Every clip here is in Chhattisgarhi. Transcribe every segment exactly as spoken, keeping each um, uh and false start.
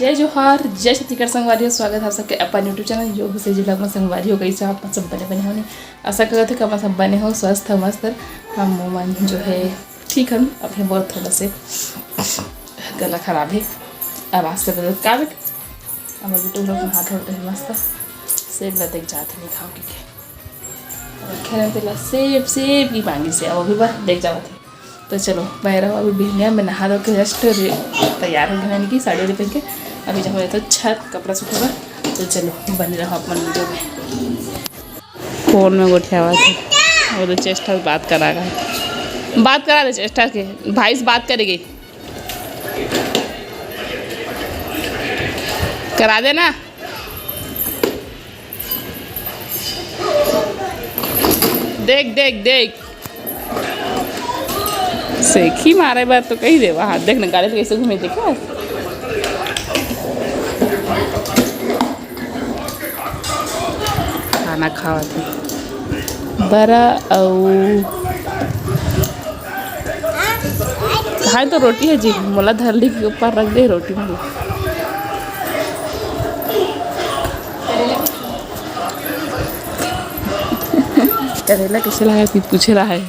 जय जोहार, जय छत्तीसगढ़ संगवारी हो, स्वागत है आप सबके अपन YouTube चैनल योग से जिला में। संगवारी हो, कइसे आप सब बने बने हो नहीं? आशा करत है कि आप सब बने हो, स्वस्थ हो, मस्त। हम मन जो है ठीक हन, अभी बहुत थोड़ा से गला खराब है, आवाज़ से बदल का बेट। हमर बेटू लोग नहा धो रहे मस्त, सेब ला देख जात है, नहीं खाओ के, के रखे रहते ला सेब, सेब की मांगी से, अब अभी बस देख जावत है। तो चलो, मैं रहो अभी बिहनिया में नहा धो के जस्ट तैयार हो गए, यानी कि साड़ी वाड़ी पहन के। अभी जाऊँ तो छत, कपड़ा सूखेगा। तो चलो, बने रहो अपन वीडियो में। फोन में गोठियावत है, वो तो चेष्टा से बात करा रहा है। बात करा दे चेष्टा के, भाई से बात करेगी, करा देना। देख, देख, देख। सेखी मारे बार तो कही देवा हाथ। देख ना, गाड़ी तो कैसे घूमे, देखा? खाना खावत है। बरा अउ खाए तो रोटी है जी, मोला धर ली के ऊपर रख दे रोटी मोला। करेला कैसे लगा कि पूछे रहा है।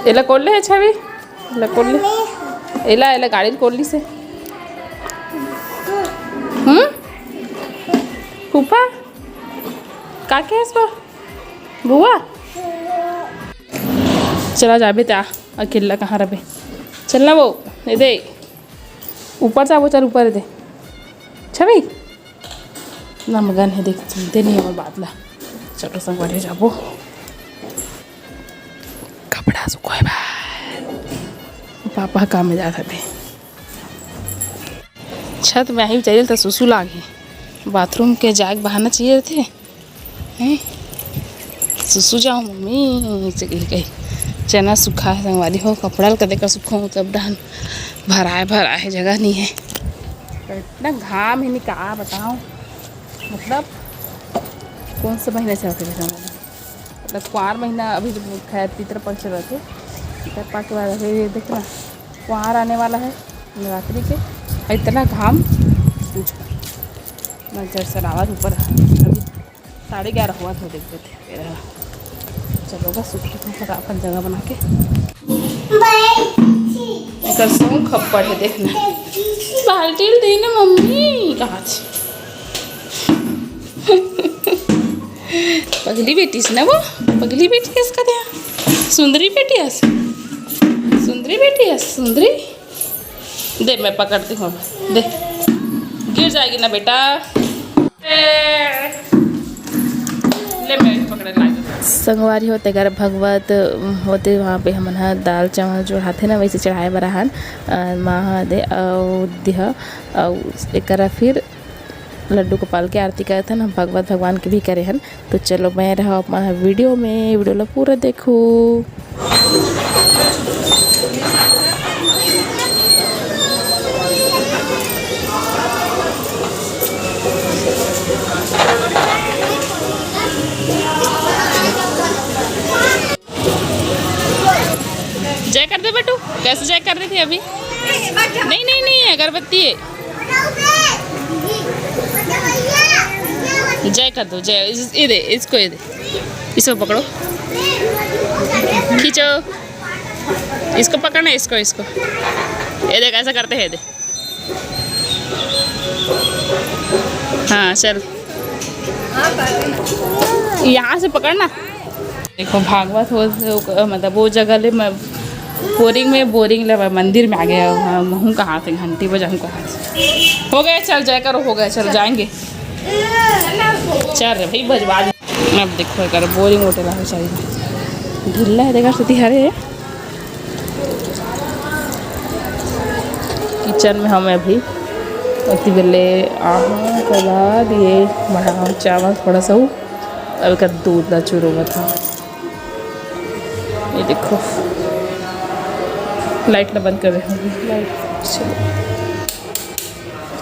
एला कोल्ले है छवि, एला कोल्ले, एला, एला गाड़ी कोल्ली से। हम्म, फूफा का के है इसको? बुआ, चला जाबे त आ, अकेला कहाँ रबे? चल ना वो, ए दे, ऊपर जाबो, चल ऊपर दे। छवि, ना मगन है, देख, सुनते नहीं हमर बात ला। चलो संगवारी जाबो, कपड़ा सुखोए बा, पापा काम में जात हबे। छत में आही चल त सुसु लागे, बाथरूम के जाग बहाना चाहिए थे। हैं? सुसु जाओ मम्मी से कही कही। चना सुखा है संगवारी हो, कपड़ा ल कदे का सुखो, तब डहन भराए भराए है, जगह नहीं है। इतना घाम है, नहीं का बताओ, मतलब कौन सा महीना चलते हैं संगवारी? मतलब कुआर महीना अभी जो खैर पितरपक्ष रहते, पितरपक्ष के बाद अभी ये देखना, कुआर आने वाला है नवरात्रि के। और इतना घाम पूछो, मैं जर सरावत ऊपर अभी साढ़े ग्यारह हुआ था, देख देते मेरा। चलो बस, उठ के अपन जगह बना के। एकर सौंग खप्पड़ है, देखना। बाल्टी ल दे ना मम्मी, कहाँ छ? पगली बेटी से ना वो, पगली बेटी है इसका ध्यान। सुंदरी बेटी है, सुंदरी बेटी है, सुंदरी। दे, मैं पकड़ती हूँ, दे, गिर जाएगी ना बेटा। ए, ले, मैं पकड़े लागी। संगवारी हो, तेकर भगवत होते, वहाँ पे हमन ह दाल चावल चढ़ाथे ना, वैसे चढ़ाए बर आहन। अ, माँ ह दे, अउ दिहा, अउ एकरा फिर लड्डू गोपाल के आरती करत हन, हम भगवत भगवान के भी करे हन। तो चलो, बने रहो आप मन ह वीडियो में, वीडियो ला पूरा देखो। जय कर दे बेटू, कैसे जय कर रही थी अभी? नहीं, नहीं, नहीं, अगरबत्ती है। जय कर दो, जय। इस-, ये दे, इसको ये दे, इसको पकड़ो, खींचो, इसको पकड़ना, इसको, इसको, ये देख, ऐसा करते हैं, ये दे। हाँ, चल, यहाँ से पकड़ना। देखो, भागवत हो, मतलब, वो जगह ले मैं बोरिंग में, बोरिंग ले मैं मंदिर में आ गया हूँ। महूँ कहाँ से घंटी बजाऊँ, कहाँ से? हो गया, चल, जय करो, हो गया, चल, जाएंगे। चल रे भाई, बजवा दे। अब देखो, एकर बोरिंग होटल है, चल, ढिल्ला है, देखा, सुती हरे है। किचन में हम अभी ओती बेले आहूँ, ओकर बाद ये बनाहूँ चावल थोड़ा सा, अब एकर दूध ला चुरोवत हूँ। ये देखो, लाइट ला बंद कर रहे होंगे, लाइट, चलो,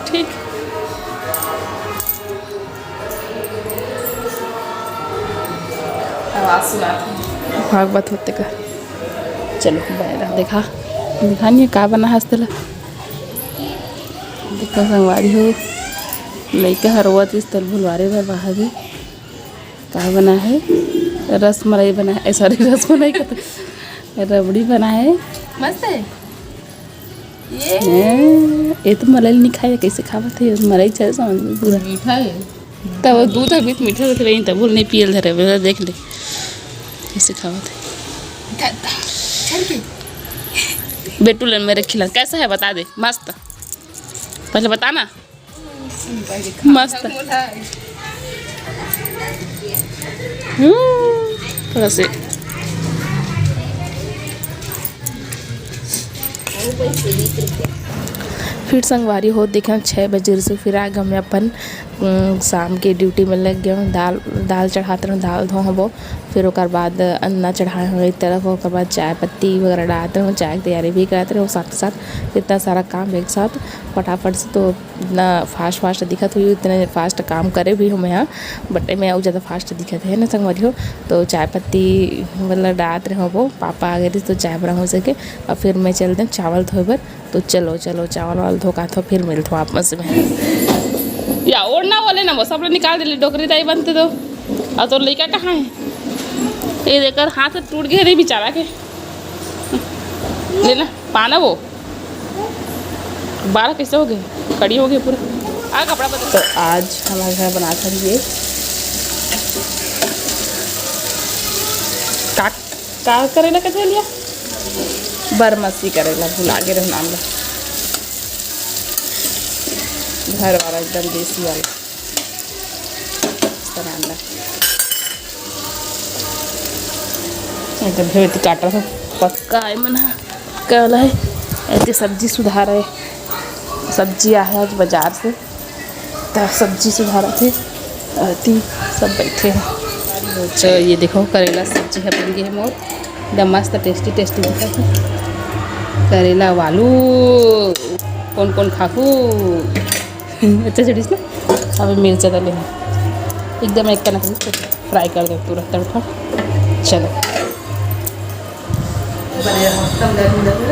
ठीक। आवाज सुनात है। भागवत होते का। चलो, बने रहो, देखा। दिखानी हे का बना हस तेला। देखो संगवारी हो, लइका ह रोवत रिहिस तेला भुलवारे बर बाहर हे। का बना हे? रसमलाई बना हे, सॉरी, रसमलाई कहत, रबड़ी बना हे। मस्त हे। ये हैं, ये तो मलाई नहीं खाए, कैसे खावत हे? मलाई चल समझ में पूरा। मीठा हे। तब वो दूध अभी मीठा होते रही, तब बोल नहीं पियल धरे, बोला देख ले कैसे खावत हे। बेटू लन मेरे खिला कैसा है बता दे। मस्त। पहले बताना। मस्त। हम्म, थोड़ा से। फिर संगवारी हो देखें, छः बजे से फिर आ गए हम अपन, उम, शाम के ड्यूटी में लग गए हूँ। दाल, दाल चढ़ात रहूँ, दाल धो हबो। फिर ओकर बाद अन्ना चढ़ाए हूँ एक तरफ, ओकर बाद चाय पत्ती वगैरह डालत रहूँ, चाय की तैयारी भी करत रहूँ साथ साथ। इतना सारा काम एक साथ फटाफट से, तो इतना फास्ट फास्ट दिखत हुई, इतने फास्ट काम करे भी हूँ मैं यहाँ, बट मैं अउ ज़्यादा फास्ट दिखत है ना संगवारी हो। तो चाय पत्ती मतलब डालत रहे हो, वो पापा आ गए थे तो चाय बना हो सके। और फिर मैं चल दें चावल धोए बर। तो चलो चलो चावल वावल धो का थो, फिर मिलत हो आप मन से मैं। या ओढ़ना वाले ना वो सब निकाल दे डोकरी दाई बनते तो। और तो लड़का कहाँ है? ये देखकर हाथ टूट गए रे बेचारा के। लेना पाना वो। बारह कैसे हो गए? कड़ी हो गई पूरा। आ कपड़ा बदल। तो आज हमारे घर बना था ये का, का करेला का लिया? बरमसी करेला, भुला गए रहे नाम ला। घर वाला एकदम देसी वाला। बनाना। एकदम भेवती काटा हो। पक्का है मना। क्या वाला है? ऐसे सब्जी सुधार है। सब्जी आया है आज बाजार से। तो सब्जी सुधारत हे। अति सब बैठे हैं। तो ये देखो करेला सब्जी है बन गई है मोर। एकदम मस्त टेस्टी टेस्टी दिखत है। करेला वालू। कौन कौन खाहू? अच्छा चढ़िस ना। अब मिर्चा डाले हैं। एकदम एक कनक फ्राई कर दो पूरा तड़का। चलो। बने रहो, कम गर्म गर्म।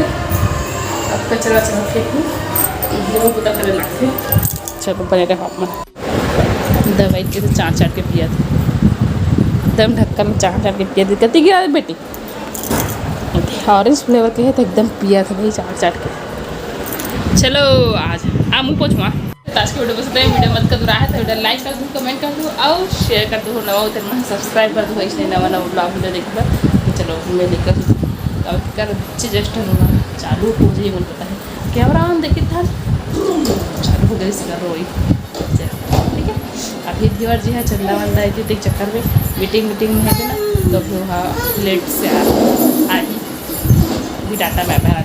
अब कचरा वचरा फेंकू। ये वो कुत्ता करे लगते। चलो बने रहो आप मन। दवाई के तो चाट चाट के पिया था। एकदम ढक्कन में चाट चाट के पिया था। कति गिरा बेटी? ऑरेंज फ्लेवर के है तो एकदम पिया था भाई चाट चाट के। चलो आज आ मुँह पोछवा। तो आज के वीडियो बस इतना ही। वीडियो मत कर रहा है तो वीडियो लाइक कर दो, कमेंट कर दो और शेयर कर दो। नवा उतर में सब्सक्राइब कर दो, इसलिए नवा नवा ब्लॉग वीडियो देखबा। तो चलो मैं लेकर अब कर बच्चे जस्ट होगा चालू हो जाए, मुझे पता है कैमरा ऑन देखित था, चालू हो गए इसका रोई। ठीक है, अभी व्यूअर जी है चंदा वंदा आई थी एक चक्कर में मीटिंग मीटिंग में है ना, तो अभी वहाँ लेट से आ आई। अभी टाटा बाय बाय।